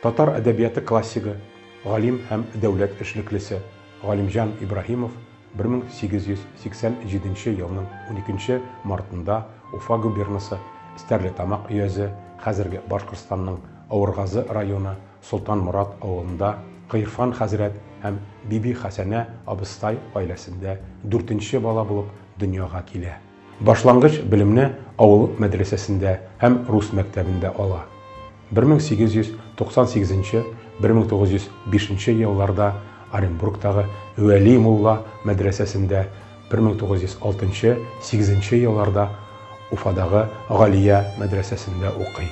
Татар әдәбияты классигы, галим һәм дәүләт эшлеклесе Галимҗан Ибраһимов 1887 елның уникенче мартында Уфа губернасы Стәрлетамак өязе, хәзерге Башкортстанның Авыргазы районы Солтан Морат авылында Гыйрфан хәзрәт һәм Бибихәсәнә абыстай гаиләсендә дүртенче бала булып дөньяга килә. Башлангыч белемне авыл мәдрәсәсендә һәм рус мәктәбендә ала. 1898 1905 елларда Оренбургтагы Вәли мулла мәдрәсәсендә, 1906 8 елларда Уфадагы Галия мәдрәсәсендә укый.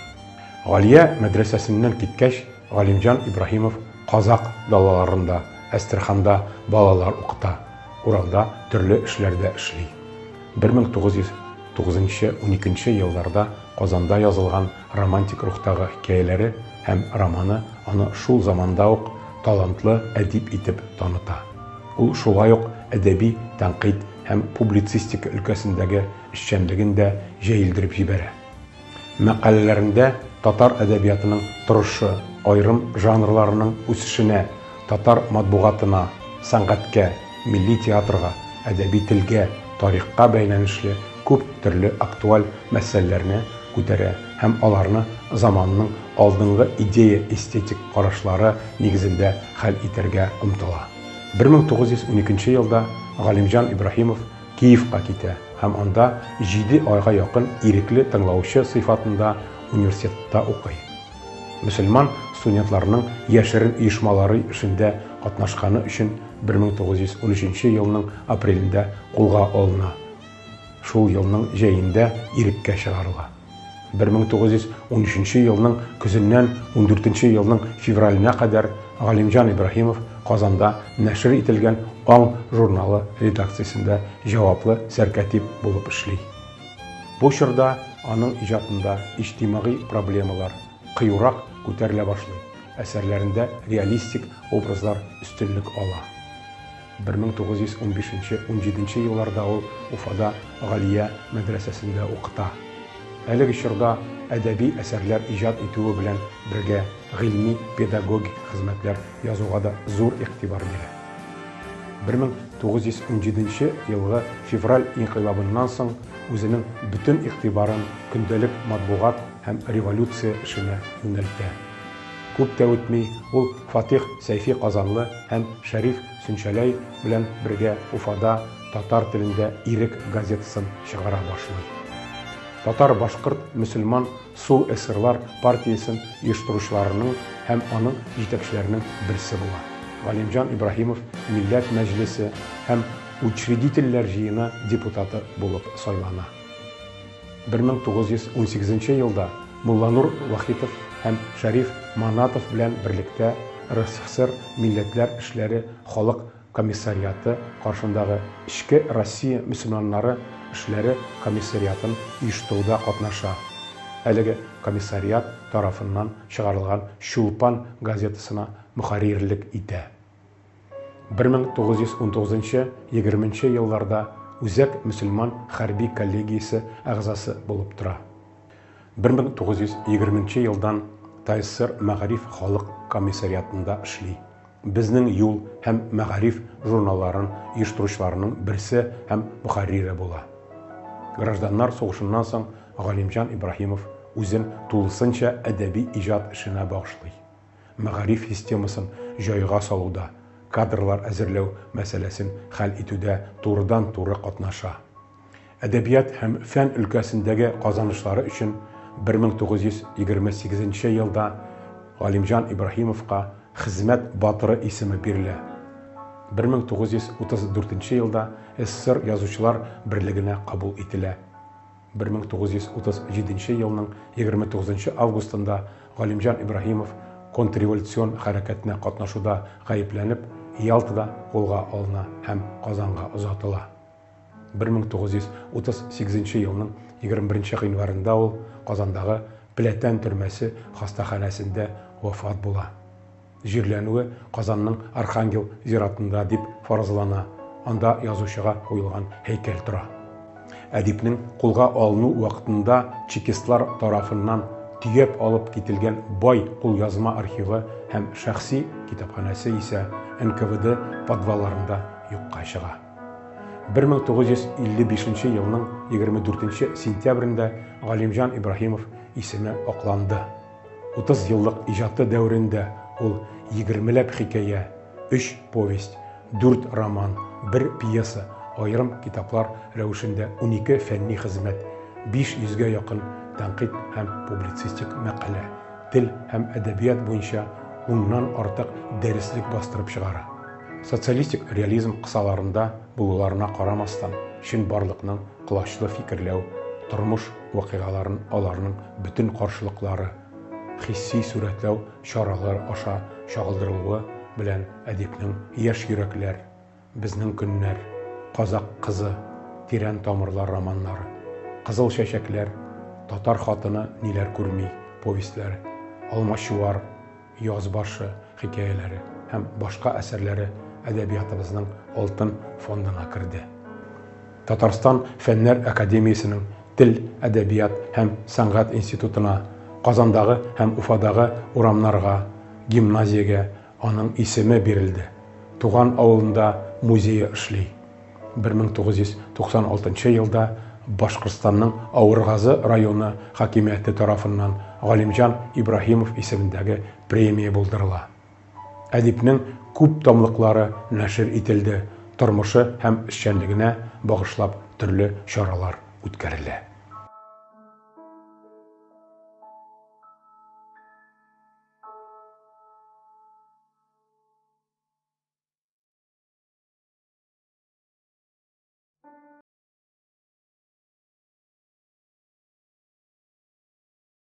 Галия мәдрәсәсеннән киткәч, Галимҗан Ибраһимов казакъ далаларында, Әстерханда балалар укыта, Уралда төрле эшләрдә эшли. 1909-12 елларда Казанда язылган романтик рухтагы хикәяләре һәм романы аны шул заманда ук талантлы әдип итеп таныта. Ул шулай ук әдәби тәнкыйть һәм публицистика өлкәсендәге эшчәнлеген дә җәелдереп җибәрә. Мәкаләләрендә татар әдәбиятының торышы, аерым жанрларының үсешенә, татар матбугатына, сәнгатькә, милли театрга, әдәби телгә, тарихка бәйләнешле күп төрле актуаль мәсьәләләрне күтәрә һәм аларны заманның алдынгы идея-эстетик карашлары нигезендә хәл итәргә омтыла. 1912 елда Галимҗан Ибраһимов Киевка китә һәм анда җиде айга якын ирекле тыңлаучы сыйфатында университетта укый. Мөселман студентларының яшерен оешмалары эшендә катнашканы өчен 1913 елның апрелендә кулга алына. Шул елның җәендә иреккә чыгарыла. 1913 елның көзеннән ундүртенче елның февраленә кадәр Галимҗан Ибраһимов Казанда нәшер ителгән Аң журналы редакциясендә җаваплы сәркатип булып эшли. Бу чорда аның иҗатында иҗтимагый проблемалар кыюрак күтәрелә башлый, әсәрләрендә реалистик образлар өстенлек ала. 1915 унҗиденче елларда ул Уфада Галия мәдрәсәсендә укыта. Әлеге чорда әдәби әсәрләр иҗат итүе белән бергә гыйльми-педагогик хезмәтләр язуга да зур игътибар бирә. 1917 елгы февраль инкыйлабыннан соң үзенең бөтен игътибарын көндәлек матбугат һәм революция эшенә юнәлтә. Күп тә үтми, ул Фатих Сәйфи Казанлы һәм Шәриф Сүнчәләй белән бергә Уфада татар телендә Ирек газетасын чыгара башлый. Татар-башкорт мөселман сул эсерлар партиясен оештыручыларының һәм аның җитәкчеләренең берсе була. Галимҗан Ибраһимов Милләт Мәҗлесе һәм Учредительләр җыены депутаты булып сайлана. 1918 елда Мулланур Вахитов һәм Шәриф Манатов белән берлектә РСФСР Милләтләр эшләре халык комиссариаты каршындагы Эчке Россия мөселманнары эшләре комиссариатын оештыруда катнаша, әлеге комиссариат тарафыннан чыгарылган Чулпан газетасына мөхәррирлек итә. 1919 20 елларда Үзәк мөселман хәрби коллегиясе әгъзасы булып тора. 1920 елдан ТАССР Мәгариф халык комиссариатында эшли. Безнең юл һәм Мәгариф журналларын оештыручыларының берсе һәм мөхәррире була. Гражданнар сугышыннан соң Галимҗан Ибраһимов үзен тулысынча әдәби иҗат эшенә багышлый. Мәгариф системасын җайга салуда, кадрлар әзерләү мәсьәләсен хәл итүдә турыдан-туры катнаша. Әдәбият һәм фән өлкәсендәге казанышлары өчен 1928 елда Галимҗан Ибраһимовка Хезмәт батыры исеме бирелә. 1934 елда СССР Язучылар берлегенә кабул ителә. 1937 елның 29 августында Галимҗан Ибраһимов контрреволюцион хәрәкәтенә катнашуда гаепләнеп, Ялтада кулга алына һәм Казанга озатыла. 1938 елның 21 гыйнварында ул Казандагы Пләтән төрмәсе хастаханәсендә вафат була. Җирләнүе Казанның Архангел зиратында дип фаразлана, анда язучыга куелган һәйкәл тора. Әдипнең кулга алыну вакытында чекистлар тарафыннан төяп алып кителгән бай кулъязма архивы һәм шәхси китапханәсе исә НКВД подвалларында юкка чыга. 1955 елның 24 сентябрендә Галимҗан Ибраһимов исеме акланды. 30 еллык иҗаты дәверендә ул егермеләп хикәя, өч повесть, дүрт роман, бер пьеса, аерым китаплар рәвешендә 12 фәнни хезмәт, 500 гә якын тәнкыйть һәм публицистик мәкалә, тел һәм әдәбият буенча уннан артык дәреслек бастырып чыгара. Социалистик реализм кысаларында булуларына карамастан, чынбарлыкның колачлы фикерләү, тормыш вакыйгаларын аларның бөтен каршылыклары, хисси сурәтләү чаралары аша чагылдырылуы белән әдипнең Яшь йөрәкләр, Безнең көннәр, Казакъ кызы, Тирән тамырлар романнары, Кызыл чәчәкләр, Татар хатыны ниләр күрми повестьләре, Алмачуар, Яз башы хикәяләре һәм башка әсәрләре әдәбиятыбызның алтын фондына керде. Татарстан Фәннәр академиясенең Тел, әдәбият һәм сәнгать институтына, Казандагы һәм Уфадагы урамнарга, гимназиягә аның исеме бирелде. Туган авылында музее эшли. 1996 елда Башкортстанның Авыргазы районы хакимияте тарафыннан Галимҗан Ибраһимов исемендәге премия булдырыла. Әдипнең күп томлыклары нәшер ителде, тормышы һәм эшчәнлегенә багышлап төрле чаралар үткәрелә.